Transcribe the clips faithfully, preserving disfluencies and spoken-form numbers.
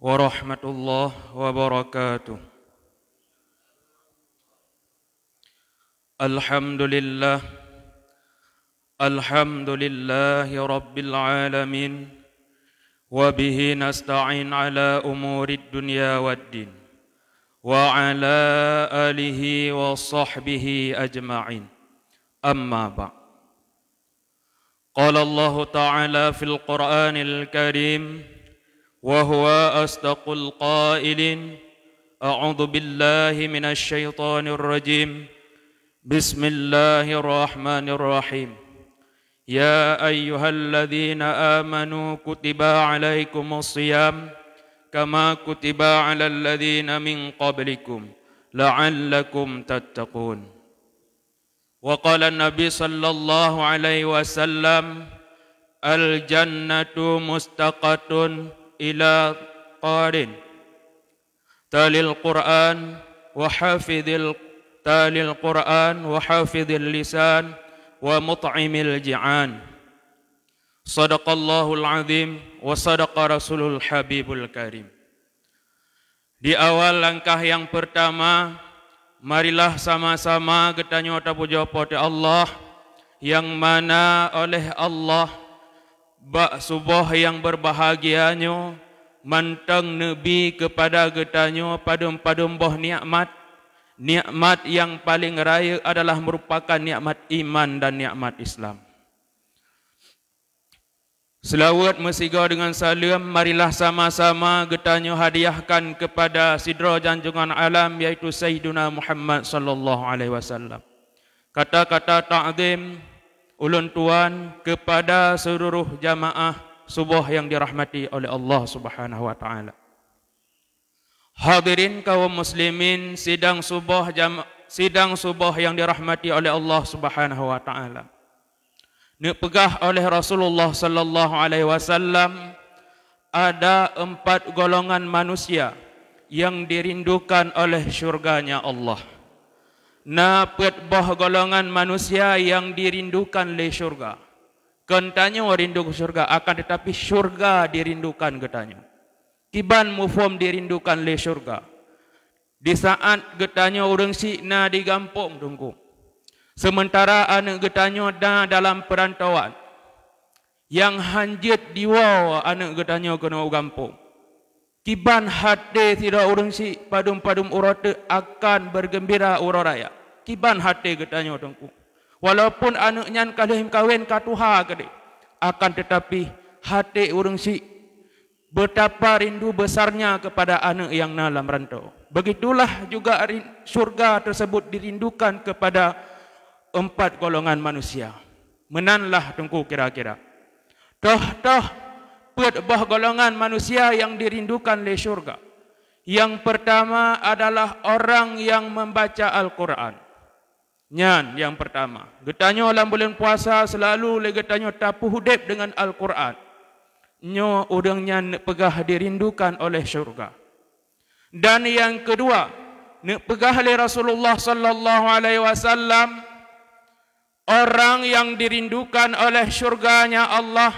ورحمة الله وبركاته. الحمد لله. الحمد لله رب العالمين. وبه نستعين على أمور الدنيا والدين. وعلى آله وصحبه أجمعين. أما بعد. قال الله تعالى في القرآن الكريم، وهو أصدق القائلين: أعوذ بالله من الشيطان الرجيم. بسم الله الرحمن الرحيم. يا أيها الذين آمنوا كتب عليكم الصيام كما كتب على الذين من قبلكم لعلكم تتقون. وقال النبي صلى الله عليه وسلم: الجنة مشتقة إلى قارئ، تالي القرآن، وحافظ ال-، تالي القرآن، وحافظ اللسان، ومطعم الجيعان. صدق الله العظيم، وصدق رسوله الحبيب الكريم. Di awal langkah yang pertama, marilah sama-sama geutanyoe tapujoe Po teu Allah, nyang mana oleh Allah bak suboh nyang berbahagia nyoe mantong neubi keupada geutanyoe padum-padum boh nikmat. Nikmat nyang paleng rayeuk adalah meurupakan nikmat iman dan nikmat Islam. Seulaweuet meusigoe deungon saleuem, marilah sama-sama geutanyoe hadiahkan keupada sidroe janjungan alam, yaitu Sayyiduna Muhammad sallallahu alaihi wasallam. Kata-kata takzim ulôn tuan keupada seuluruh jamaah suboh nyang dirahmati oleh Allah Subhanahu wa Taala. Hadirin kaum muslimin, sidang suboh jama-, sidang suboh nyang dirahmati oleh Allah Subhanahu wa Taala. Neupeugah oleh Rasulullah sallallahu alaihi wasallam, ada empat golongan manusia nyang dirindukan oleh syurganya Allah. Na peuet boh golongan manusia nyang dirindukan lé syurga. Kon tanyoe rindu keu syurga, akan teutapi syurga dirindukan geutanyoe. Kiban muphom dirindukan lé syurga? Di saat geutanyoe ureuëng syiek na di gampông, Teungku, seumeuntara aneuëk geutanyoe na dalam peurantauan, nyang hán jeuet diwoe aneuëk geutanyoe keunoe u gampông. Kiban até sidroe ureuëng syiek padum-padum uroe teuk akan bergembira uroe raya. Kiban até geutanyoe, Teungku. Walaupun aneuëk nyan ka lheueh meukawen, ka tuha keudeh, akan teutapi até ureuëng syiek betapa rindu besarnya kepada aneuëk nyang na lam rantau. Begitulah juga rin-, syurga tersebut dirindukan kepada empat golongan manusia. Meunanlah, Teungku, kira-kira. Toh-toh peuet boh golongan manusia nyang dirindukan lé syurga. Nyang peurtama adalah orang nyang membaca Al-Qur'an. Nyan nyang peurtama. Geutanyoe lam buleuen puasa seulalu lé geutanyoe tapeuudeb deungon Al-Qur'an. Nyoe ureuëng nyan neupeugah dirindukan oleh syurga. Dan nyang keudua, neupeugah lé Rasulullah sallallahu alaihi wasallam, orang nyang dirindukan oleh syurganya Allah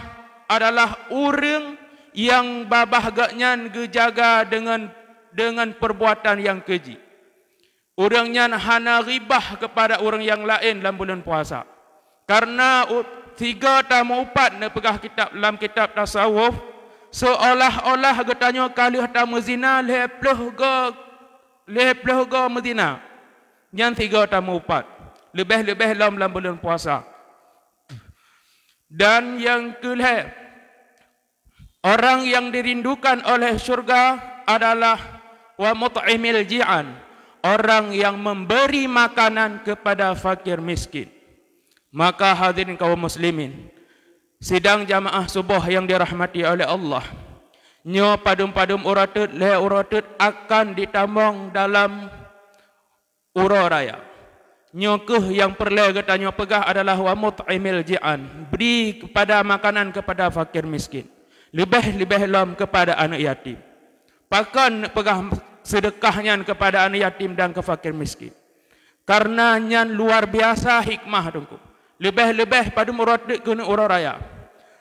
adalah ureuëng nyang babah geuhnyan geujaga deungon, deungon peurbuatan nyang keujih. Ureuëng nyan hana ghibah keupada ureuëng nyang laén lam buleuen puasa. Kareuna u-, sigoe tameuupat neupeugah kitab, lam kitab tasawuf, seolah-olah geutanyoe ka lheueh tameuzina lhée ploh go, lhée ploh go meuzina. Nyan sigoe tameuupat. Leubeh-leubeh lom lam buleuen puasa. Dan nyang keulhée, orang yang dirindukan oleh syurga adalah wa mut'imil ji'an, orang yang memberi makanan kepada fakir miskin. Maka hadirin kaum muslimin, sidang jamaah suboh yang dirahmati oleh Allah, nyoe padum-padum uroe teuk lhée uroe teuk akan ditamong dalam uroe raya. Nyoe kheueh nyang peureulée geutanyoe peugah adalah wa mut'imil ji'an, bri kepada makanan kepada fakir miskin, leubeh-leubeh lom kepada aneuëk yatim. Pakon neupeugah seudeukah nyan kepada aneuëk yatim dan keu fakir miskin? Kareuna nyan luar biasa hikmah, Teungku. Leubeh-leubeh padum uroe teuk keuneuk uroe raya.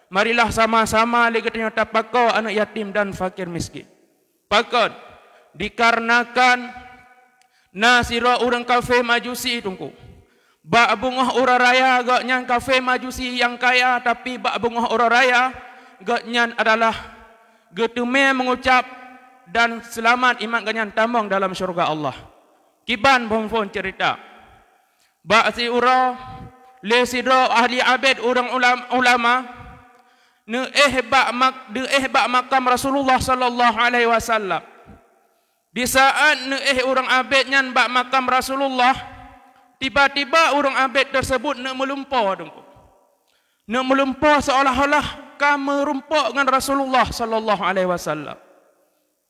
Marilah sama-sama lé geutanyoe tapakoe aneuëk yatim dan fakir miskin. Pakon? Dikarenakan na sidroe ureuëng kafé Majusi, Teungku. Bak beungoh uroe raya gobnyan kafé Majusi nyang kaya, tapi bak beungoh uroe raya gobnyan adalah geuteumé meugucab dan seulamat imat gobnyan tamong dalam syeuruga Allah. Kiban phon-phon ceurita. Bak siuroe, lé sidroe ahli abét ureuëng ulam-, ulama, neuéh bak mak-, neuéh bak makam Rasulullah sallallahu alaihi wasallam. Di saat neuéh ureuëng abét nyan bak makam Rasulullah, tiba-tiba ureuëng abét teuseubut neuk meulumpoe, Teungku. Neuk meulumpoe seolah-olah ka meurumpok ngon Rasulullah sallallahu alaihi wasallam.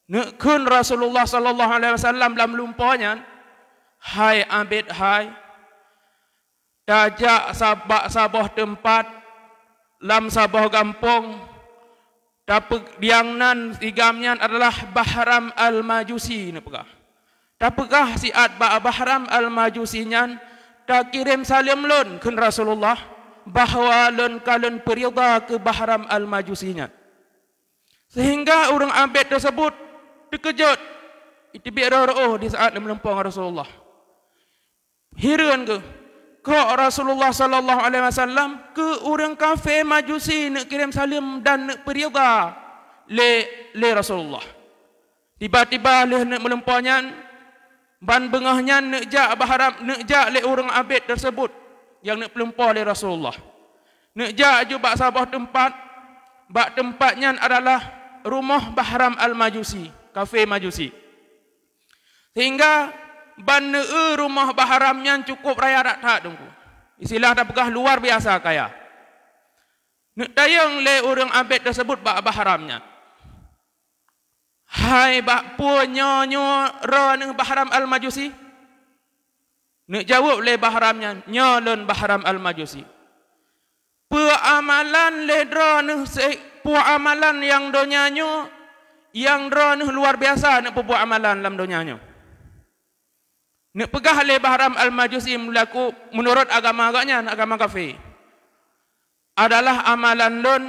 Neuk kheun Rasulullah sallallahu alaihi wasallam lam lumpoe nyan, "Hai abét hai, tajak sa-, bak saboh teumpat lam saboh gampông, tapeu-, nyang nan sigam nyan adalah Bahram Al-Majusi," neupeugah. "Tapeugah siat bak Bahram Al-Majusi nyan, takirém saleuem lôn," kheun Rasulullah, "bahwa lôn ka lôn peuridha keu Bahram Al-Majusi nyan." Sehingga ureuëng abét teuseubut teukeujot, iteubiet roh-roh di saat meulumpoe ngon Rasulullah. Hireuen geuh, kok Rasulullah sallallahu alaihi wasallam keu ureuëng kafé Majusi neuk kirém saleuem dan neuk peuridha lé, lé Rasulullah. Tiba-tiba lheueh neuk meulumpoe nyan, ban beungoh nyan neuk jak Bahram, neuk jak lé ureuëng abét teuseubut nyang neuk peulumpoe lé Rasulullah. Neuk jak aju bak saboh teumpat, bak teumpat nyan adalah rumoh Bahram Al-Majusi, kafé Majusi. Sehingga ban neueu rumoh Bahram nyan cukup raya that-that, Teungku. Istilah tapeugah luar biasa kaya. Neuk tanyong lé ureuëng abét teuseubut bak Bahram nyan, "Hai, bak peue nyoe, nyoe droeneuh Bahram Al-Majusi?" Neuk jaweueb lé Bahram nyan, "Nyoe lôn Bahram Al-Majusi." "Peue amalan lé droeneuh se-, peue amalan nyang donya nyoe, nyang droeneuh luar biasa neuk peubuet amalan lam donya nyoe?" Neuk peugah lé Bahram Al-Majusi meulaku meunurot agama gobnyan, agama kafé, "Adalah amalan lôn,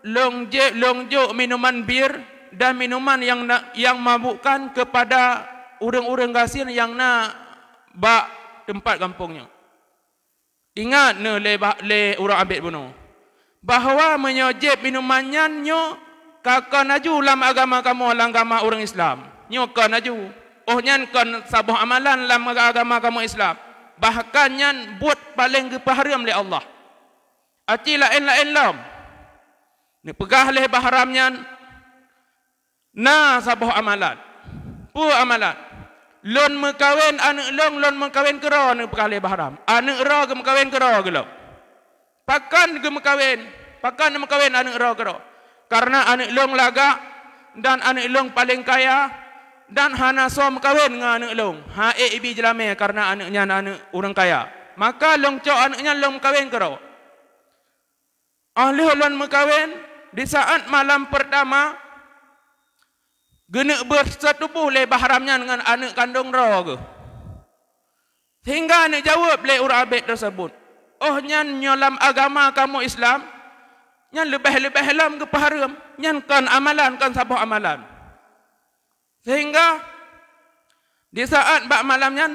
lôn jé-, lôn jok minuman bir dan minuman nyang na-, nyang mabukkan keupada ureuëng-ureuëng gasien nyang na bak teumpat gampông nyoe." Ingat neuh lé ba-, lé ureuëng abét bunoe, bahwa meunyoe jieb minuman nyan nyoe ka kon aju lam agama kamoe, lam agama ureuëng Islam. Nyoe kon aju. Oh nyan kon saboh amalan lam agama kamoe Islam. Bahkan nyan buet paleng geupeuhareuem lé Allah. Aci laén-laén lom. Neupeugah lé Bahram nyan, "Na saboh amalan." "Peue amalan?" "Lôn meukawen aneuëk lôn, lôn meukawen keudroe," neupeugah lé Bahram. "Aneuëk droe geumeukawen keudroe geuh lom." "Pakon geumeukawen? Pakon meukawen aneuëk droe keudroe?" "Kareuna aneuëk lôn lagak dan aneuëk lôn paleng kaya dan hana soe meukawen ngon aneuëk lôn. Han ék ibi jeulamé kareuna aneuëk nyan aneuëk ureuëng kaya. Maka lôn cok aneuëk nyan lôn meukawen keudroe." Óh lheueh lôn meukawen, di saat malam peurtama, geuneuk beuseutuboh lé Bahram nyan ngon aneuëk kandong droe geuh. Sehingga neuk jaweueb lé ureuëng abét teuseubut, "Oh nyan nyoe lam agama kamoe Islam, nyan leubeh-leubeh lom geupeuhareuem, nyan kon amalan, kon saboh amalan." Sehingga di saat bak malam nyan,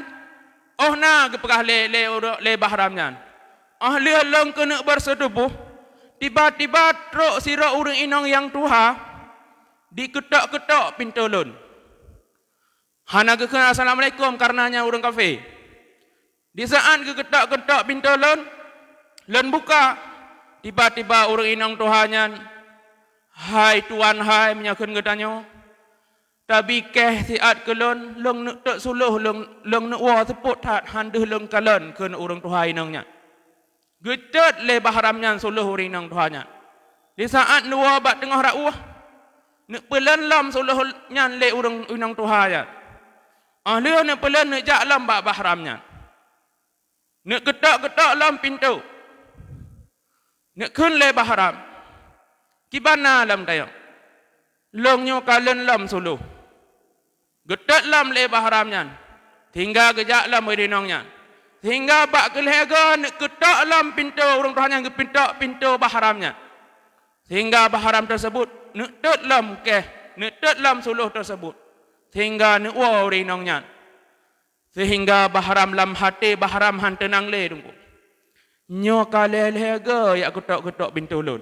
óh na geupeugah lé, lé, lé Bahram nyan, "Óh lheueh lôn keuneuk beuseutuboh, tiba-tiba trok sidroe ureuëng inong nyang tuha dikeutok-keutok pintoe lôn. Hana geukheun assalamualaikum kareuna nyan ureuëng kafé. Di saat geukeutok-keutok pintoe lôn, lôn buka, tiba-tiba ureuëng inong tuha nyan, 'Hai tuan hai,' meunyoe kheun geutanyoe, 'tabi kèh siat keu lôn, lôn neuk tot suloh, lôn, lôn neuk woe seupôt that han deuh lôn kalon,' kheun ureuëng tuha inong nyan. Geutot lé Bahram nyan suloh ureuëng inong tuha nyan. Di saat neuwoe bak teungoh rot ueh, neuk peulon lom suloh nyan lé ureuëng inong tuha nyan. Óh lheueh neuk peulon neuk jak lom bak Bahram nyan. Neuk keutok-keutok lom pintoe. Neuk kheun lé Bahram, 'Kiban na lom tanyoe? Lôn nyoe kalon lom suloh.' Geutot lom lé Bahram nyan, sehingga geujak lom ureuëng inong nyan. Sehingga bak keu lhèe goe neuk keutok lom pintoe ureuëng tuha nyan, geupeutok pintoe Bahram nyan. Sehingga Bahram teuseubut neuk tot lom kèh Neutot lam suluh tersebut, sehingga neuwoe ureuëng inong nyan. Sehingga Bahram lam hati Bahram han teunang lé, Teungku. Nyoe ka lhée-lhée goe jak geutok-geutok pintoe lôn.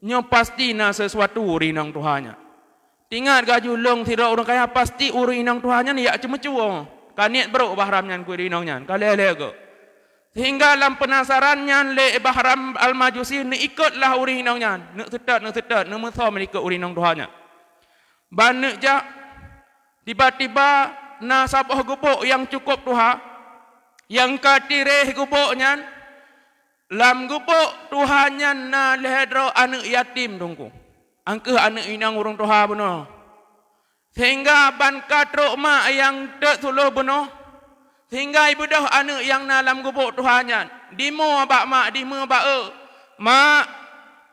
Nyoe pasti na sesuatu ureuëng inong tuha nyan. Tingat gajulong sidroe ureuëng kaya, pasti ureuëng inong tuha nyan jak ceumeucue. Ka niet brok Bahram nyan keu ureuëng inong nyan, ka lhée-lhée goe. Sehingga lam peunasaran nyan lé Bahram Al-Majusi neuikotlah ureuëng inong nyan, neuseutôt-neuseutôt, neumeusom ikot ureuëng inong tuha nyan. Ban neuk jak, tiba-tiba na saboh gubok nyang cukôp tuha, nyang ka tiréh gubok nyan. Lam gubok tuha nyan na lhée droe aneuëk yatim, Teungku. Angkeuh aneuëk inong ureuëng tuha bunoe. Sehingga ban ka trok mak nyang teuk suluh bunoe, sehingga ibeudôh aneuëk nyang na lam gubok tuha nyan. Dimoe bak mak, dimeue bak eu, "Mak,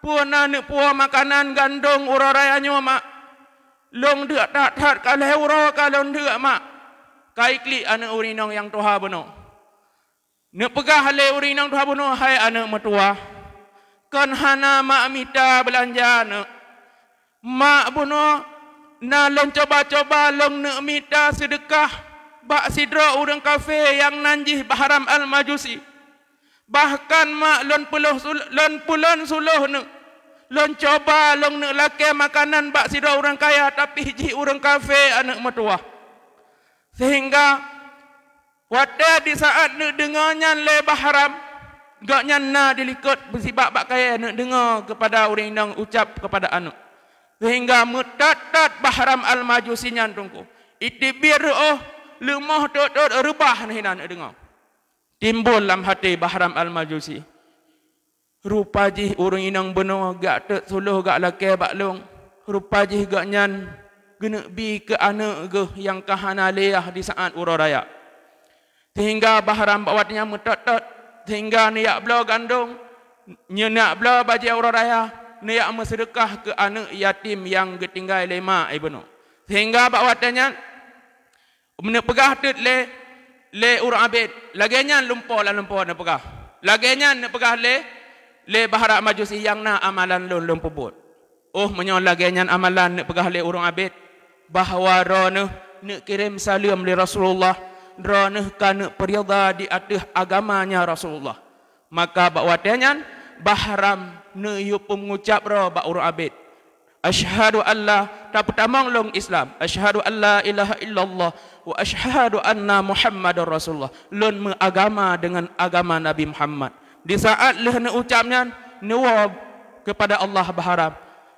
peue na neupuwoe makanan gandong uroe raya nyoe, Mak? Lôn deuk that-that, ka lhée uroe ka lôn deuk, Mak." Ka iklik aneuëk ureuëng inong nyang tuha bunoe. Neupeugah lé ureuëng inong tuha bunoe, "Hai aneuëk meutuwah, kon hana mak mita beulanja aneuëk. Mak bunoe na lôn cuba-cuba lôn neuk mita seudeukah bak sidroe ureuëng kafé nyang nan jih Bahram Al-Majusi. Bahkan mak lôn peuloh sul-, lôn pulon suloh neuëk, lôn cuba lôn neuk lakée makanan bak sidroe ureuëng kaya, tapi jih ureuëng kafé aneuëk meutuwah." Sehingga watée di saát neudeungoe nyan lé Bahram, gobnyan na di likot beusibak bak kayée neudeungoe keupada ureuëng inong ucab keupada aneuëk. Sehingga meutot-tot Bahram Al-Majusi nyan, Teungku. Iteubiet reuôh, leumoh tot-tot reubah neuh inan neudeungoe. Timbul lam hati Bahram Al-Majusi, "Rupa jih ureuëng inong bunoe geujak teuk suloh geujak lakée bak lôn. Rupa jih gobnyan geuneuk bi keu aneuëk geuh nyang ka hana lé yah di saát uroe raya." Sehingga Bahram bak watée nyan meutot-tot, sehingga neujak bloe gandong, neujak bloe bajée uroe raya, neujak meuseudeukah keu aneuëk yatim nyang geutinggai lé mak ibunoe. Sehingga bak watée nyan, neupeugah teuk lé, lé ureuëng abét, "Lagée nyan lumpoe lam lumpoe neupeugah. Lagée nyan neupeugah lé, lé Bahram Majusi nyang na amalan lôn, lôn peubuet." "Oh, meunyoe lagée nyan amalan," neupeugah lé ureuëng abét, "bahwa droeneuh neuk kirém saleuem lé Rasulullah, droeneuh ka neuk peuridha di ateueh agamanya Rasulullah." Maka bak watée nyan, Bahram neuyue peumeugucab droe bak ureuëng abét, "Asyhadu alla," tapeutamong lôn Islam, "asyhadu alla ilaha illallah wa asyhadu anna Muhammadar Rasulullah." Lôn meuagama deungon agama Nabi Muhammad. Di saát lheueh neuucab nyan, neuwoe keupada Allah Bahram,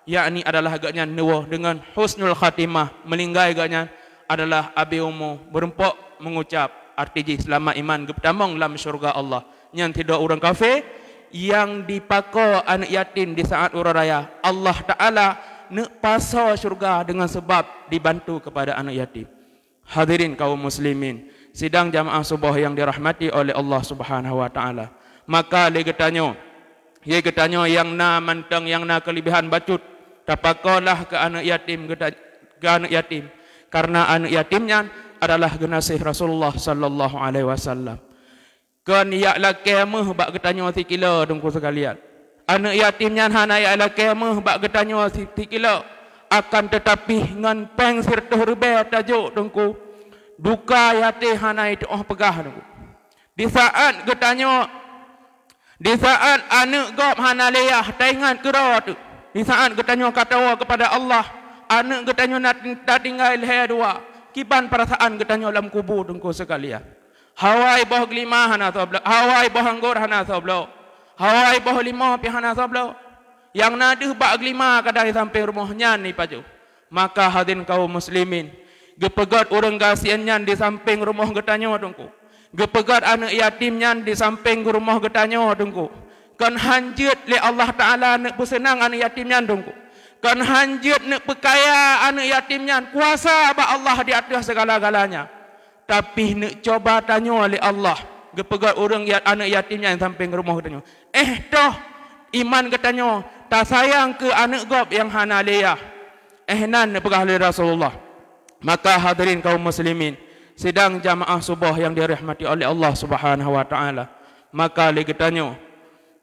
yakni adalah gobnyan neuwoe deungon husnul khatimah, meuninggai gobnyan adalah abée umu, meurumpok meungucab, arti jih seulamat iman, geupeutamong lam syeuruga Allah. Nyan sidroe ureuëng kafé nyang dipakoe aneuëk yatim di saát uroe raya, Allah Taala neuk pasoe syeuruga deungon sabab dibantu keupada aneuëk yatim. Hadirin kaum muslimin, sidang jamaah suboh nyang dirahmati oleh Allah Subhanahu wa Taala. Maka lé geutanyoe, lé geutanyoe nyang na mantong, nyang na keulebihan bacut, tapakoelah keu aneuëk yatim geuta-, keu aneuëk yatim, karena aneuëk yatim nyan adalah geunaséh Rasulullah sallallahu alaihi wasallam. Kon jak lakée méuh bak geutanyoe sikilo, Teungku sekalian. Aneuëk yatim nyan hana jak lakée méuh bak geutanyoe si-, sikilo, akan teutapi ngon péng sireutôh ribée tajok, Teungku. Duka até hana jituoh peugah, Teungku. Di saát geutanyoe, di saát aneuëk gob hana lé yah, taingat keudroe teuk. Di saát geutanyoe ka tawoe keupada Allah, aneuëk geutanyoe na tatinggai lhée dua. Kiban peurasaan geutanyoe lam kubu, Teungku sekalian. Hawa iboh geulima hana soe bloe, hawa iboh anggor hana soe bloe, hawa iboh limo pih hana soe bloe. Nyang na deuh bak geulima kadang di sampéng rumoh nyan ipajoh. Maka hadirin kaum muslimin, geupeugét ureuëng gasien nyan di sampéng rumoh geutanyoe, Teungku. Geupeugét aneuëk yatim nyan di sampéng rumoh geutanyoe, Teungku. Kon han jeuet lé Allah Taala neuk peuseunang aneuëk yatim nyan, Teungku. Kon han jeuet neuk peukaya aneuëk yatim nyan, kuasa bak Allah di ateueh segala-galanya. Tapi neuk cuba tanyoe lé Allah, geupeugét ureuëng ya-, aneuëk yatim nyan sampéng rumoh geutanyoe, "Eh toh, iman geutanyoe tasayang keu aneuëk gob nyang hana lé yah?" Eh nan neupeugah lé Rasulullah. Maka hadirin kaum muslimin, sidang jamaah suboh nyang dirahmati oleh Allah Subhanahu wa Taala, maka lé geutanyoe,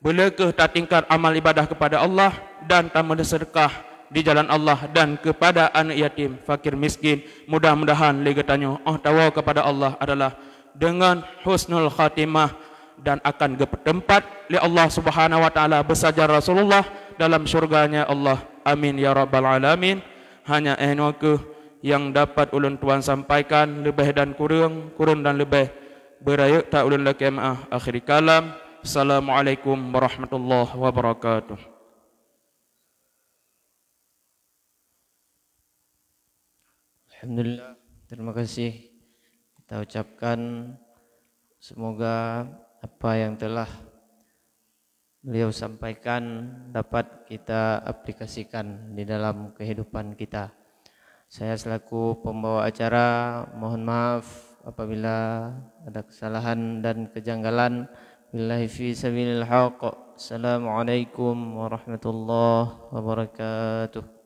beuleueh kheueh tatingkat amal ibadah keupada Allah dan tameuseudeukah di jalan Allah dan kepada aneuk yatim, fakir miskin. Mudah-mudahan lé geutanyoe óh tawoe kepada Allah adalah dengan husnul khatimah dan akan geupeuteumpat lé Allah Subhanahu wa Taala beusajan Rasulullah dalam syurga-Nya Allah. Amin ya rabbal alamin. Hanya 'oh noe kheueh nyang dapat ulôn tuan sampaikan, leubeh dan kureueng, kureueng dan leubeh, beurayeuk that ulôn lakée meu'ah. Akhiri kalam, Assalamualaikum warahmatullahi wabarakatuh. Alhamdulillah, terima kasih kita ucapkan. Semoga apa yang telah beliau sampaikan dapat kita aplikasikan di dalam kehidupan kita. Saya selaku pembawa acara mohon maaf apabila ada kesalahan dan kejanggalan. Billahi fi sabilil haq. Assalamualaikum warahmatullahi wabarakatuh.